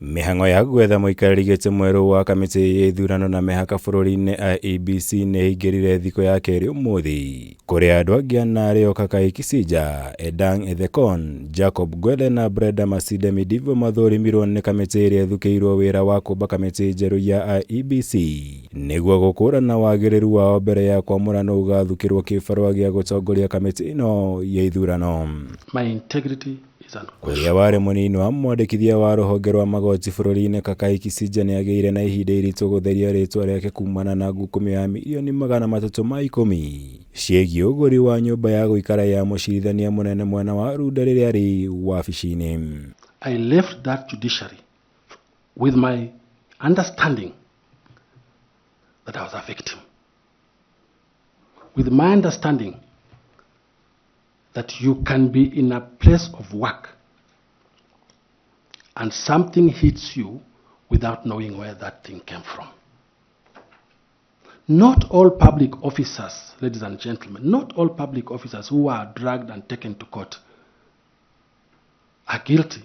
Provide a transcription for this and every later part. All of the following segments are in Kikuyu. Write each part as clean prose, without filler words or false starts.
Mĩhang'o ya gwetha mũikarĩri gĩtĩ mwerũ wa kamĩtĩ ya ithurano na mĩhaka bũrũri-inĩ IEBC nĩ ĩingĩrire thikũ ya kerĩ ũmũthĩ, kũrĩa andũ angĩ ana arĩo Kakai Kisija, Edang Ethekon, Jacob Gwele na Brenda Masinde Midivo mathũrimirwo nĩ kamĩtĩ ĩrĩa ĩthukĩirwo wĩra wa kũmba kamĩtĩ njerũ ya IEBC nĩguo gũkũrana wagĩrĩru wao mbere ya kwamũra nũ ũgathukĩrwo kĩbarũa gĩa gũtongoria kamĩtĩ ĩno ya ithurano. My integrity is Ũrĩa warĩ mũnini wa mwandĩkithia wa rũhonge rwa magoti bũrũri-inĩ Kakai Kisija nĩ agĩire na ihinda iritũ gũtheria rĩtwa rĩake kumana na ngukumio ya mirioni 310 ciĩgiĩ ũgũri wa nyũmba ya gũikara ya mũcirithania mũnene mwena wa Runda rĩrĩa arĩ wabici-inĩ. I left that judiciary with my understanding that I was a victim. With my understanding that you can be in a place of work and something hits you without knowing where that thing came from. Not all public officers, ladies and gentlemen, not all public officers who are dragged and taken to court are guilty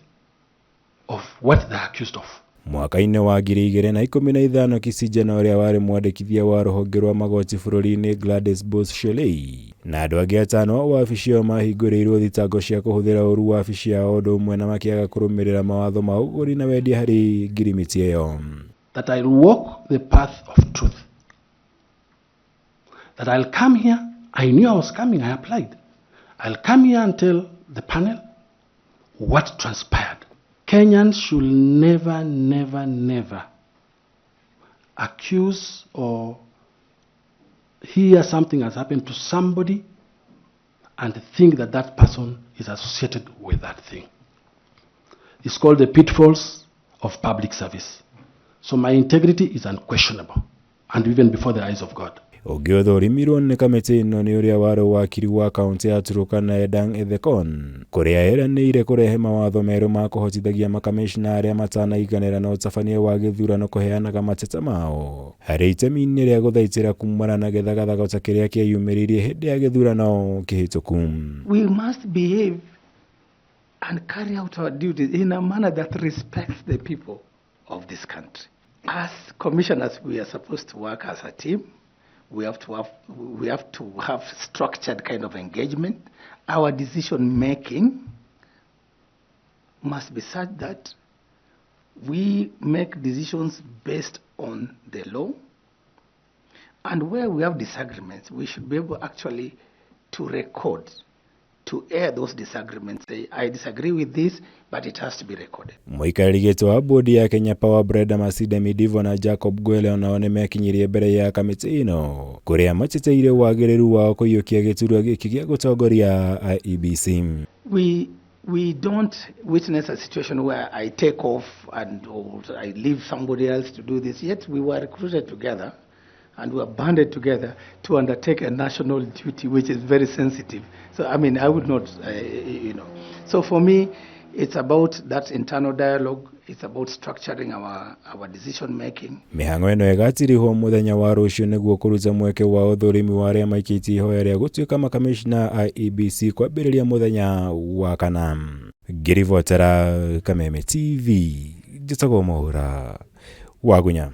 of what they are accused of. Mwaka-inĩ wa 2015 Kisija na ũrĩa warĩ mwandĩkithia wa rũhonge rwa magoti bũrũri-inĩ Gladys Boss Shelei na andũ angĩ atano a wabici ĩyo mahingũrĩirwo thitango cia kũhũthĩra ũru wabici yao ũndũ ũmwe na makĩaga kũrũmĩrĩra mawatho ma ũgũri na wendia harĩ ngirimiti ĩyo. That I'll walk the path of truth. That I'll come here, I knew I was coming, I applied. I'll come here and tell the panel what transpired. Kenyans should never, never, never accuse or hear something has happened to somebody and think that that person is associated with that thing. It's called the pitfalls of public service. So my integrity is unquestionable, and even before the eyes of God. Ũngĩ ũthũrimirwo nĩ kamĩtĩ ĩno nĩ ũrĩa warĩ wakiri wa kaũntĩ ya Turkana Edang Ethekon, kũrĩa eranĩire kũrehe mawatho merũ ma kũhotithagia makamĩcina arĩa matanaiganĩra na ũtabania wa gĩthurano kũheanaga mateta mao harĩ itemi-inĩ rĩa gũthaitĩra kumana na gĩthagathago ta kĩrĩa kĩeyumĩririe hĩndĩ ya gĩthurano kĩhĩtũku. We must behave and carry out our duties in a manner that respects the people of this country. As commissioners, we are supposed to work as a team. We have to have structured kind of engagement. Our decision making must be such that we make decisions based on the law. And where we have disagreements, we should be able actually to record, to air those disagreements. Say, "I disagree with this, but it has to be recorded." Mũikarĩri gĩtĩ wa bodi ya Kenya Power Brenda Masinde Midivo na Jacob Gwele onao nĩ mekinyirie mbere ya kamĩtĩ ĩno kũrĩa mateteire wagĩrĩru wao kũiyũkia gĩturwa gĩkĩ gĩa gũtongoria IEBC. We don't witness a situation where I take off and or I leave somebody else to do this. Yet we were recruited together and we were banded together to undertake a national duty, which is very sensitive. So, I mean, I would not. So for me, it's about that internal dialogue. It's about structuring our decision making. Mĩhang'o ĩno ĩgatirihwo mũthenya wa rũciũ nĩguo kũruta mweke wa ũthũrimi wa arĩa maikĩtie ihoya rĩa gũtuĩka makamĩcina IEBC kwambĩrĩria mũthenya wa kana. Ngĩribotera Kameme TV, njĩtagwo Mwaura Wagunya.